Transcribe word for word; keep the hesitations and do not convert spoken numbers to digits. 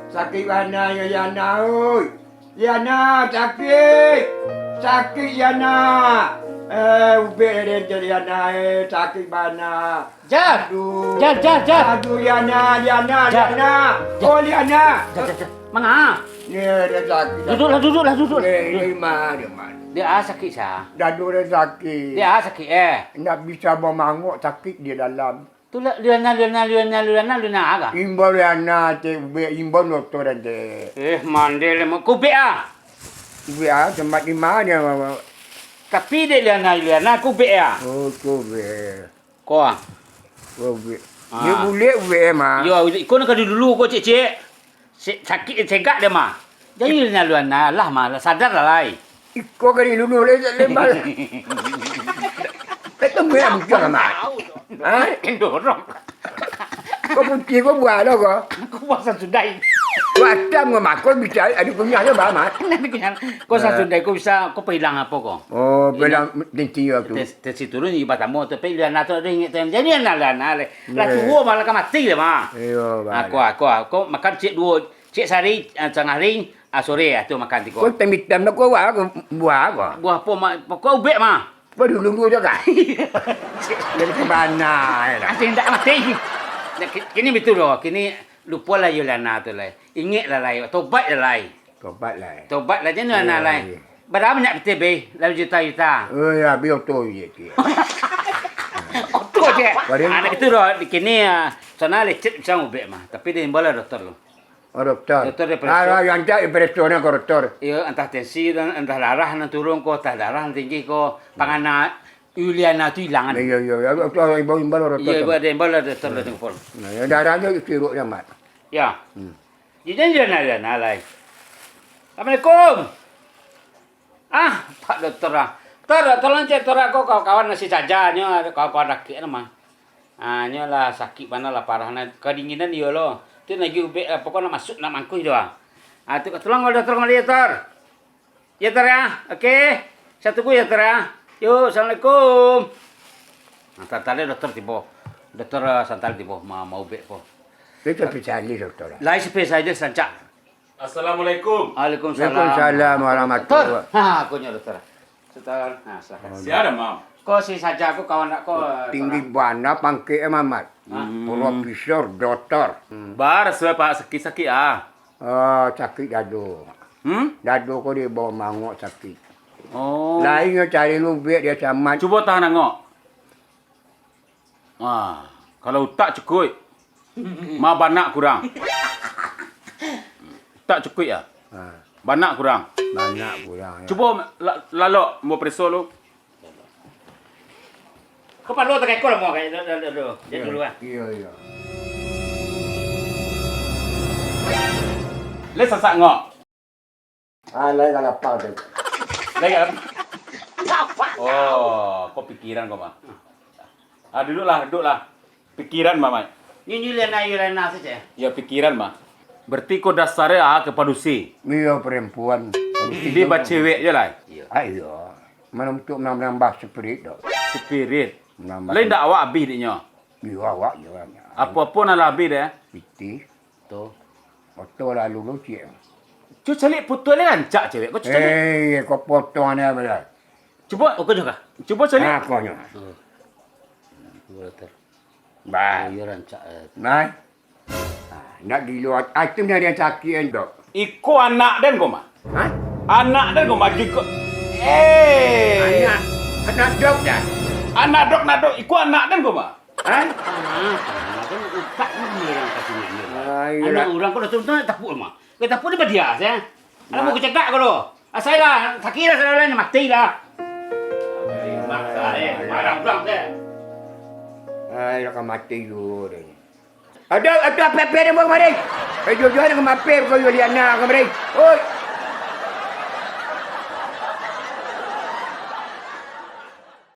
Sakik bana yo Liana, oi. Liana, sakik. Sakik, Liana. Eh, ubek dek Liana, eh, sakik bana. Jar. Aduh. Jar, Jar, Jar. Aduh, Liana, Liana, Jar. Liana. Jar. Oh, Liana. Jar, Jar, Jar. Manga? Ni, dia sakik. Duduklah, duduklah, duduk. Eh, ini mah, dia mah. Dia ah sakik, sa. Dadu dia sakik. Dia ah sakik, eh. Ndak bisa bamangok, sakik di dalam. Tu lah, Liana, Liana, Liana, Liana, Liana, ah, kah? Imbau Liana, cek ubek, imbau doktor ente. Eh, mandeh lah, mau kubek ah. Ubek ah, tempat di mana, Mama? Tapi dek Liana, Liana, kubek ah. Oh, kubek. Ko ah. Kubek. Ah. Dia bulek ubek, eh, mah. Yo, iko nak kali dulu ko, cek, cek. Se-, sakik segak dia mah. Jadi Liana, Liana lah mah, lah sadar lah lai. Iko kali dulu lai, tak lembal. Kata gue yang muncul, Mat. Ha? Dorong. Kau putih kau buah lo kau. Aku puasa sudah. Kau asam kau, Mat. Kau bisa ada kunyah je, bah, Mat. Nanti kunyah. Kau sasudah kau bisa, kau pehilang apa kau? Oh, pehilang tensi waktu. Tes, tes turun di pertama tu, tapi Liana tu ada ingat tu. Jadi Liana, Liana le. Lah tua malah ka mati lah, mah. Iyo, bah. Aku, aku, aku makan cek dua, cek sehari, ah, tengah hari, ah, sore, ah, tu makan tiko. Kau hitam-hitam dah kau, wah, kau buah apa? Buah apa, Mak? Pokok ubek, mah. Kau dulu dulu je, kan? Jadi ke mana, ya, dah? Asing tak mati. Nah, ki-, kini betul loh. Kini lupa lah Yuliana tu lah. Ingat lah, lai. Tobat lah, lai. Tobat lah. Tobat lah, jangan lah, lai. Iyo. Berapa banyak betul, be? Lalu juta-juta. Oh, ya, habis oto je, cik. Oto je? Baru. Anak itu loh, kini, ah, sana lecet macam ubek, mah. Tapi dia imbau lah doktor loh. Oh, doktor. Doktor dia periksa. Ah, yang cak dia periksa ni ke doktor. Iya, entah tensi dan entah darah nan turun ko, entah darah nan tinggi ko, pangana Yuliana tu hilang kan. Iya, iya, iya. Doktor imbau-imbau lah doktor. Iya, imbau ada imbau lah doktor lah tengok. Nah, ya, darahnya kiruk dia, Mat. Ya. Hmm. Jadi Yuliana, Yuliana lah. Assalamualaikum. Ah, Pak Doktor ah. Tor, tolong cek Tor, aku kawan-kawan masih saja nyo, kawan-kawan rakik nama. Ah, nyo lah sakik bana lah parah nah. Kadinginan iyo lo. Tu lagi ubek lah, pokok nak masuk nak mangkuih doh ah. Ah, tu tolong kalau Doktor kembali ya, Tor. Ya, Tor ya. Oke. Satu ku ya, Tor ya. Yuk, assalamualaikum. Nah, santai Doktor tibo. Doktor ah, santai tibo, ma-, mau ubek ko. Itu spesialis Doktor. Lai spesialis rancak. Assalamualaikum. Waalaikumsalam. Waalaikumsalam warahmatullahi. Tor. Ha, aku nyo Doktor. Doktor, ha, silakan. Sia dah, Mam? Ko si saja aku kawan nak ko. Tinggi bana pangkek eh, Mamat. Ha? Profesor, doktor. Bar, suai Pak sakik-sakik ah. Ah, sakik dado. Hmm? Dado ko di bawah mangok sakik. Oh. Lain nyo cari lubek dia camat. Cubo tahan angok. Ah, kalau utak cukuik, ma banak kurang. Utak cukuik ya? Ha. Banak kurang. Banak kurang, ya. Cubo la-, lalok, ambo pereso lu. Kepalo takekol mo, kayak dulu, dulu, dulu. Dia dulu, ah. Iya, iya. Le sasak ngok. Ah, lai ka lapar tu. Lai ka lapar. Oh, kau pikiran kau, mah. Ah, duduklah, duduklah. Pikiran, mah, Mai. Nyo, nyo Lena, yo Lena saja. Ya, pikiran, mah. Berarti kau dasarnya ah, ke padusi. Iya, perempuan. Padusi. Dia bacewek je lah. Iya. Ah, iya. Mana untuk menambah spirit dok. Spirit. Menambah. Lain dak awak habis diknya. Iya, awak je lah. Apa-apa nak lah habis deh. Pitih. Tu. Foto lalu lu, cik. Cu calik foto ni rancak cewek. Kau cu calik. Eh, kau potong ni apa dah? Cuba. Oh, kau juga? Cuba calik. Ah, kau nyo. Oh. Cuba latar. Bah. Oh, iya rancak, eh. Nah. Ah, nak gilo. Ah, itu ni ada yang sakit kan, dok? Iko anak den kau mah. Hah? Anak den kau mah, iko. Eh. Anak. Anak dok dah. Anak dok, nak dok. Iko anak den kau mah. Hah? Ah, ah, kan utak ni orang kasih ni. Ah, iya. Anak orang kau dah tahu, tahu, tapuk mah. Kau tapuk ni badiah, ya? Anak mau kecegak kau lo. Asai lah, sakit lah, salah lah, mati lah. Mati, eh, marah pulang, deh. Ai, lah ka mati dulu, deh. Ada, ada apa-apa dia mau kemari? Eh, jujur dia kemari, kau Yuliana kemari. Oi.